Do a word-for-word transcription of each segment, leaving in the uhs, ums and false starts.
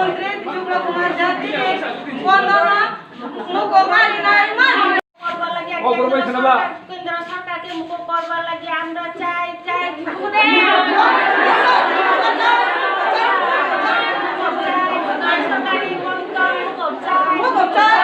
মন্ত্রী বিপ্লব কুমার দেব থেকে বন্দনা মুখো মারি নাই, মারি নাই। করবার লাগি, কেন্দ্র সরকারকে মুখো করবার লাগি আমরা চাই, চাই। সরকারি বন্ধন মুখো চাই।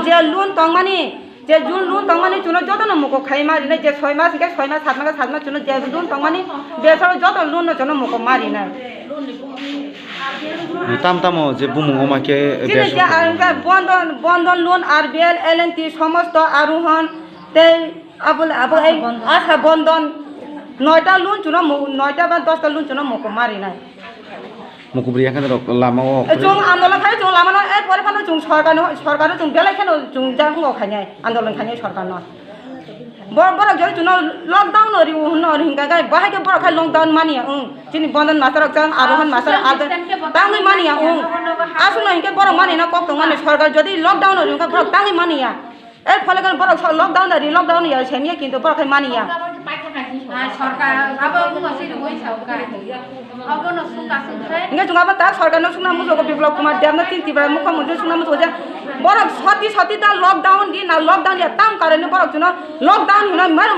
Je loan tongmani, je jul loan tongmani chuno jotono muko khaima rinai, je soi mas hingke soi mas, sat mas hingke sat mas, chuno je loan tongmani besaro joto loan no chuno muko ma rinai. Tam tamo je bumung oma khe chini je besaro ang ka bondon, bondon loan, R B L, L and T, somosto arohon tei Abo le, abo ei Asha Bandhan noita loan chuno mu-, noita ba dosta loan chuno muko ma rinai. Mukubri yakhani rok lama o. E, chwng andolon khai chwng lama no, e, pore phano chwng sorkar no, sorkar no chwng belai kheno chwng jang ngo khainai, andolon khainai sorkar no. Bo-, borok jori chuno lockdown no riu hwnno hingka gai, bahai khe borok khai lockdown mani ya, wng. Chini Bandhan master rok chang, Arohan master, Ado, tangwi mani ya, wng. Aswk no hinkhe borok mani na kok tong mani, sorkar jodi lockdown no riu hwnka borok tangwi mani ya. E phole gani borok so lockdown da ri, lockdown ya semya kintu borok khai mani ya. Ah, sorkar abo buno se rwui sa ka. Abo no sung ka sung khai. Inge chunga ba ta sorkar no sungna mujogo Biplab Kumar Deb no tin Tripura mukhyamantri sungna mujogo je borok soti soti da lockdown di na lockdown ya tam karone borok chuno lockdown hino mar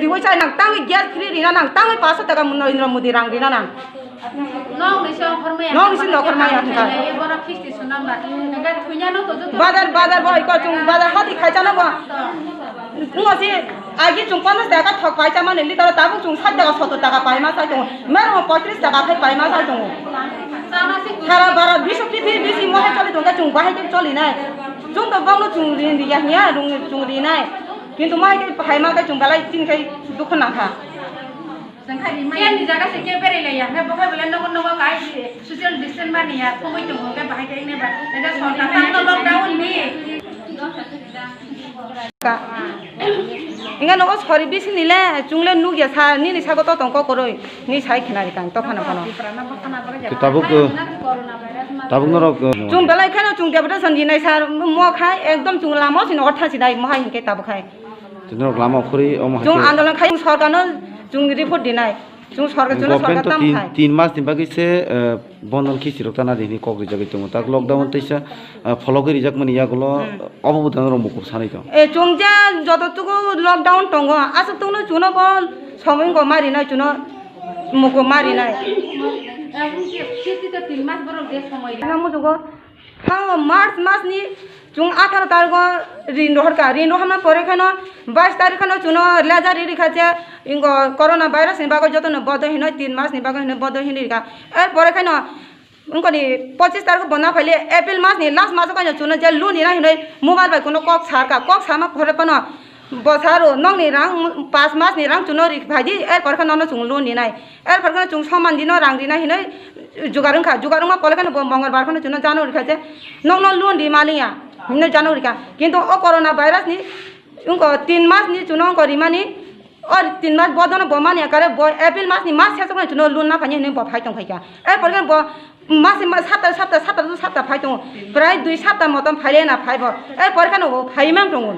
riwui chai nang tangwi gas free rina nang tangwi paanch sho taka Narendra Modi rang rina nang. Nokni se ongkhormaya. Nokni se ongkhormaya hwnka. Borok khisti swnamba. Hwnka thwinano to joto. Bazar, bazar bo iko chung bazar hati khaisa no bo. Ngo si agi chung ponchas taka thok pai chamani litro tabuk chung sat taka sottor taka pai ma sai tongo. Mero poitris taka khai pai ma sai tongo. Chana se. Sara bara bisok kithi bisi mo hai choli tongka chung bahai ke choli nai. Chung to bongno chung ri ya hiya rung chung ri nai. Kintu mai ke hai ma ke chung balai tin kai dukh na kha. Chwng khai rimani. Ani jaga se khe berai laiya, hwnkhe bo khai belai nogo nogo kai social distance mani ya, thumui tongo hwnkhe bahai khe wngnai ba. Ede sorkar tangno lockdown ni. Ka. Inga nogo sori bisi ni le, chwng le nugya sa, nini sago to tong kokroi, ni sai khna ri kang, to phano phano. Tabuk, tabuk norok, chwng belai kheno chwng deputation jinai sar, mo khai, ekdom chwng lama o si nogo thasi dai, mo hai hinkhe tabuk khai. Chwng norok lama khuri omo hai Chwng khe andolon khai, chwng sorkar no chwng report dinai. Chwng sorkar, chwng government sorkar to tam tin, khai. Tin mas ni bagwi se, eh, bondon khichi rok tana di hwnwi kok rijagwi tongo. Tak lockdown teisa, eh, phologwi rijak mani yagulo, hmm, obo bo norok mukup sanai tong. Eh, chwng je joto tuku lockdown tongo, aswk tungno chwngno bo somoi wngkok ma rinai chwngno mukup ma rinai. Ano muchungo Thango March mas ni chwng atharo tarikgo rin rohorka. Rin rohorna pore kheno bais tarik kheno chwngno lejar ri rikha je ingo corona virus ni bagwi jotono bodo hino tin mas ni bagwi hino bodo hino rikha. Er pore kheno wngkoni pochis tarik bo na phaile April mas ni last mas o kheno chwngno je loan rina hinwi mobile bai kuno kok sarka. Kok sama pore phano Bwsaro nokni rang, pas mas ni rang chuno ri phai di, er pore khe nono chwng loan rinai. Er pore khe chwng soman dino rang rinai hinwi jugar wngkha. Jugar wngma pore khe bo Mongolbar kheno chuno jano rikha je nokno loan ri maliya. Himno jano rika. Kintu o corona virus ni wngko tin mas ni chuno wngko rimani. O tin mas bodono bo mani akare bo April mas ni mas sesok ni chuno loan na phani hinwi bo phai tong phaikha. Er porkhe bo mas mas sapta sapta sapta sapta phai tongo. Prai dui sapta motom phaile na phai bo. Er porkhe no bo phai mang tongo.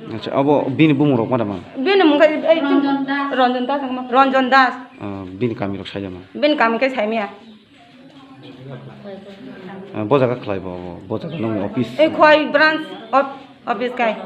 Acha, abo bini bumung rok ma da mang? Bini mung khe ei Ranjan Das. Ranjan Das wngma. Ranjan Das. Ah, bini kami rok sai da mang? Bini kami khe saimya. Ah, bo jaga khlai bo, bo jaga nong office. Ei Khwai branch of office kai.